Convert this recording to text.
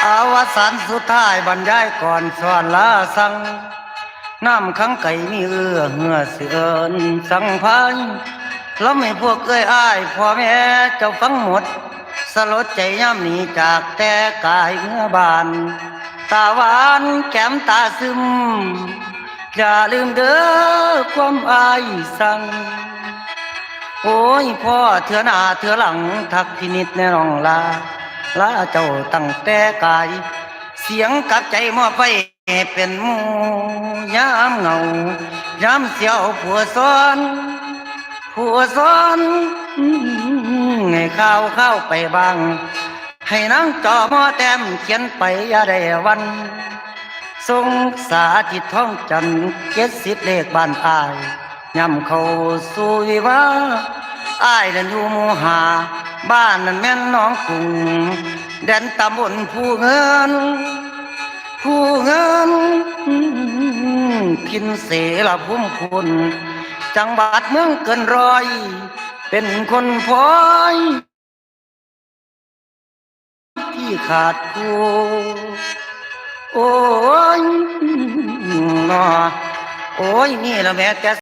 ອະວະສານສຸດທ້າຍ ບັນຍາຍກ່ອນສອນລາສັ່ງ ນ້ຳຂັງໄກມີເອື້ອເຮືອຊິເອີ້ນສັ່ງພາຍ ລຳໃຫ້ພວກເອື້ອຍອ້າຍພໍ່ແມ່ເຈົ້າຟັງໝົດ ສະຫຼົດໃຈຍາມໜີຈາກແຕ່ກາຍເມືອບ້ານ ຕາຫວານແກ້ມຕາຊຶມ ຢ່າລືມເດີຄວາມອ້າຍສັ່ງ ໂອ້ຍ ພໍ້ເທື່ອໜ້າເທື່ອຫຼັງ ທັກພິນິດແນ່ນ້ອງລາ ລາເຈົ້າຕັ້ງແຕ່ກາຍ ສຽງກັບໃຈມອບໄວ້ເປັນໝູ່ ຍາມເຫງົາ ຍາມສຽວຜູ້ສອນ ຜູ້ສອນ ໃຫ້ຂ່າວຄາວໄປບ້າງ ໃຫ້ນາງຈໍມໍແຕ້ມຂຽນໄປຢ່າໄດ້ຫວັ່ນ ຊົງສາທິດທອງຈັນ ເຈັດສິບເລກບ້ານອ້າຍ ຍາມເຂົ້າສູ່ວິວາ ອ້າຍນັ້ນຢູ່ໝູ່ຫ້າ ບ້ານນັ້ນແມ່ນໜອງກຸງ ແດນຕຳບົນພູເງິນ ພູເງິນ ຖິ່ນເສລະພູມພຸ້ນ ຈັງຫວັດເມືອງເກີນຮ້ອຍ ເປັນຄົນພອຍ ທີ່ຂາດຄູ່ ໂອ້ຍ ເນາະ ໂອ້ຍ ນີ້ລະແມ້ແຕ່